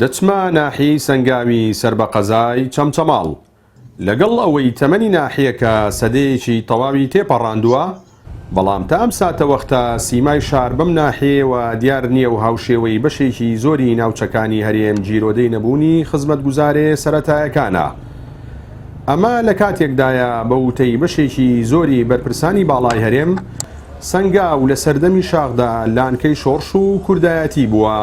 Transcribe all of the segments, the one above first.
دەچمە ناحیەی سەنگاوی سەر بە قەزای چەمچەماڵ. لەگەڵ ئەوەی تەمەنی ناحیەکە سەدەیەکی تەواوی تێپەڕاندووە، بەڵام تا ئەم ساتەوەختە سیمای شار بەم ناحیەیەوە دیار نییە و هاوشێوەی بەشێکی زۆری ناوچەکانی هەرێم گیرۆدەی نەبوونی خزمەتگوزارێ سەرەتایەکانە. ئەمە لە کاتێکدایە بە وتەی بەشێکی زۆری بەرپرسانی باڵای هەرێم، سەنگاو لە سەردەمی شاخدا لانکەی شۆڕش و کوردایەتی بووە.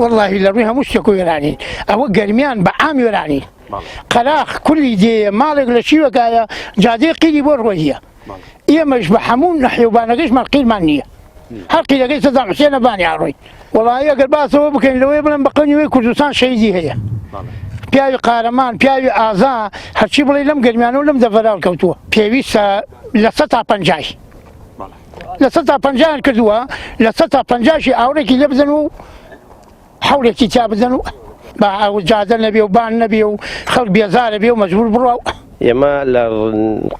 وەڵاهی لە ڕووی هەموو شتێک وێرانین ئەوە گەرمیان بە عام وێرانین قەراخ کولی دێیە ماڵێک لە شیوەکایە جادەی قیری بۆ ڕۆیە ئێمەش بە هەموو نەحیوبانەکەشمان قیرمان نییە هەر قیرەکەی سەدام حوسێنە بانی ئاڕۆین وەڵایی ئەگەر باسەوە بکەین لەوەی بڵێن بە قەنیوەی کوردستان شەهیدی هەیە پیاوی قارەمان پیاوی ئازا هەرچی بڵێ لەم گەرمیانە و لەم دەڤەرا کەوتووە پێویستە لە سە تا پەنجای لە سە تا پەنجایان کردووە لە سە تا پەنجاشی ئاوڕێکی لێ بدەن و حەوڵێکی تیا بدەن و با ئەو جادە نەبێ و بان نەبێ و خەڵک بێزارە بێ و مەجبور بڕوا و ئێمە لە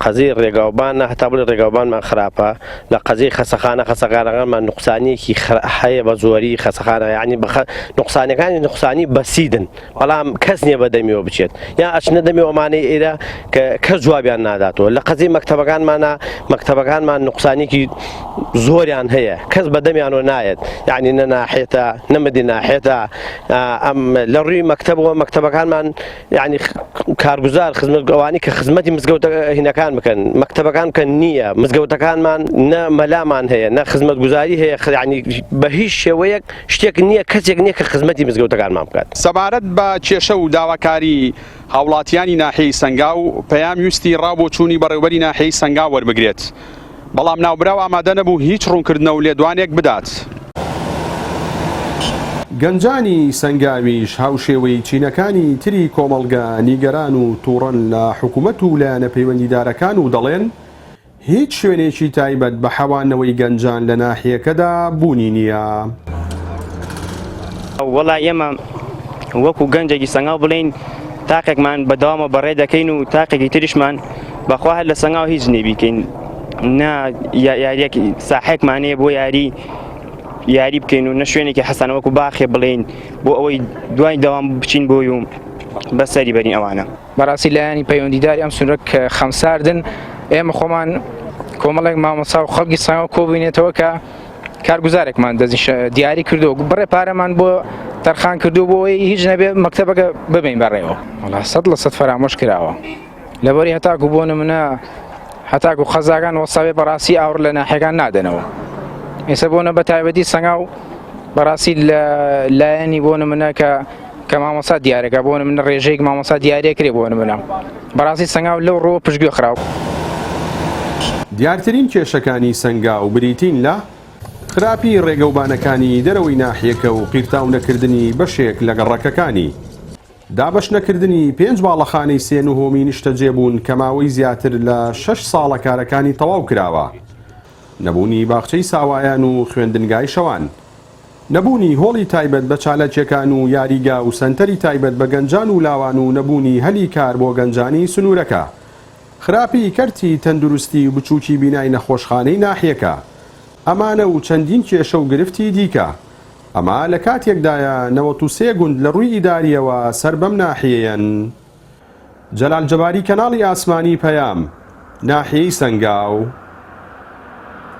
قەزیەی ڕێگاوبانە هەتا بڵێ ڕێگاوبانمان خراپە لە قەزیەی خەسەخانە خەسەخانەکانمان نوقسانیەکی هەیە بە زۆری خەسەخانە یعنی بە نوقسانەکانی نوقسانی بەسیدن بەڵام کەس نییە بە دەمیەوە بچێت یا ئەچنە دەمی ئەمانەی ئێرە کە کەس جوابیان ناداتەوە لە قەزیەی مەکتەبەکانمانە مەکتەبەکانمان نوقسانێکی زۆریان هەیە کەس بە دەمیانەوە نایەت یعنی نە ناحێتە نە مدی ناحێتە ئەم لە ڕووی مەکتەبەوە مەکتەبەکانمان یعنی کارگوزار خزمەت ئەوانی کە خزمەتی مزگەوتە هینەکان بکەن مەکتەبەکان بکەن نییە مزگەوتەکانمان نە مەلامان هەیە نە خزمەتگوزاری هەیە یعنی بە هیچ شێوەیەک شتێک نییە کەسێک نییە کە خزمەتی مزگەوتەکانمان بکات. سەبارەت بە کێشە و داواکاری هاوڵاتیانی ناحیەی سەنگاو، پەیام ویستی ڕا بۆچوونی بەڕێوبەری ناحیەی سەنگاو وەربگرێت، بەڵام ناوبراو ئامادە نەبوو هیچ ڕوونکردنەو لێدوانێک بدات. گەنجانی سەنگاویش هاوشێوەی چینەکانی تری کۆمەڵگە نیگەران و توڕەن لە حکومەت و لایەنە پەیوەندیدارەکان و دەڵێن، هیچ شوێنێکی تایبەت بە حەوانەوەی گەنجان لە ناحیەکەدا بوونی نییە. وەڵا ئێمە وەکو گەنجێکی سەنگاو بڵێین تاقێکمان بەدەوامە بەڕێ دەکەین و تاقێکی تریشمان بەخوا هەر لە سەنگاو هیچ نییە بیکەین نا یاریەک ساحێکمان هەیە بۆ یاری یاری بکەین و نە شوێنێکی حەسانە وەکو باخێ بڵێین بۆ ئەوەی دوای دەوام بچین بۆی و بەسەری بەرین ئەوانە. بەڕاستی لایەنی پەیوەندیداری ئەم سنوورە کە خەمساردن ئێمە خۆمان کۆمەڵێک مامۆسا و خەڵکی سانەوە کۆبووینێتەوە کە کارگوزارێکمان دیاری کردو بڕێ پارەمان بۆ تەرخان کردو بۆ هیچ نەبێ مەکتەبەکە ببین بەڕێوە وڵا سەد لە سەد فەرامۆش کراوە لەبەری هەتاکو بۆ نمونە هەتاکو قەزاکان وەساوێ بەڕاستی ئاوڕ لە ناحیەکان نادەنەوە ئێستا بۆنە بە تایبەتی سەنگاو بەڕاستی لە لایەنی بۆ نمونە کە کە مامۆستا دیارەکە بۆ نمونە ڕێژەیەک مامۆستا دیارێکرێ بۆ نمونە بەڕاستی سەنگاو لەو ڕووە پشتگوێ خراو. دیارترین کێشەکانی سەنگاو بریتین لە، خراپی ڕێگەوبانەکانی دەرەوەی ناحیەکە و قیرتاو نەکردنی بەشێک لە گەڕەکەکانی، دابەش نەکردنی پێنج باڵەخانەی سێ نهۆمی نیشتەجێبوون کە ماوەی زیاتر لە شەش ساڵە کارەکانی تەواو کراوە، نەبوونی باخچەی ساوایان و خوێندنگای شەوان. نەبوونی هۆڵی تایبەت بە چالاکیەکان و یاریگا و سەنتەری تایبەت بە گەنجان و لاوان و نەبوونی هەلی کار بۆ گەنجانی سنوورەکە. خراپی کەرتی تەندروستی و بچووکی بینای نەخۆشخانەی ناحیەکە. ئەمانە و چەندین کێشە و گرفتی دیکە. ئەمە لە کاتێکدایە 93 گوند لە ڕووی ئیدارییەوە سەر بەم ناحیەیەن. جەلال جەباری کەناڵی ئاسمانی پەیام، ناحیەی سەنگاو.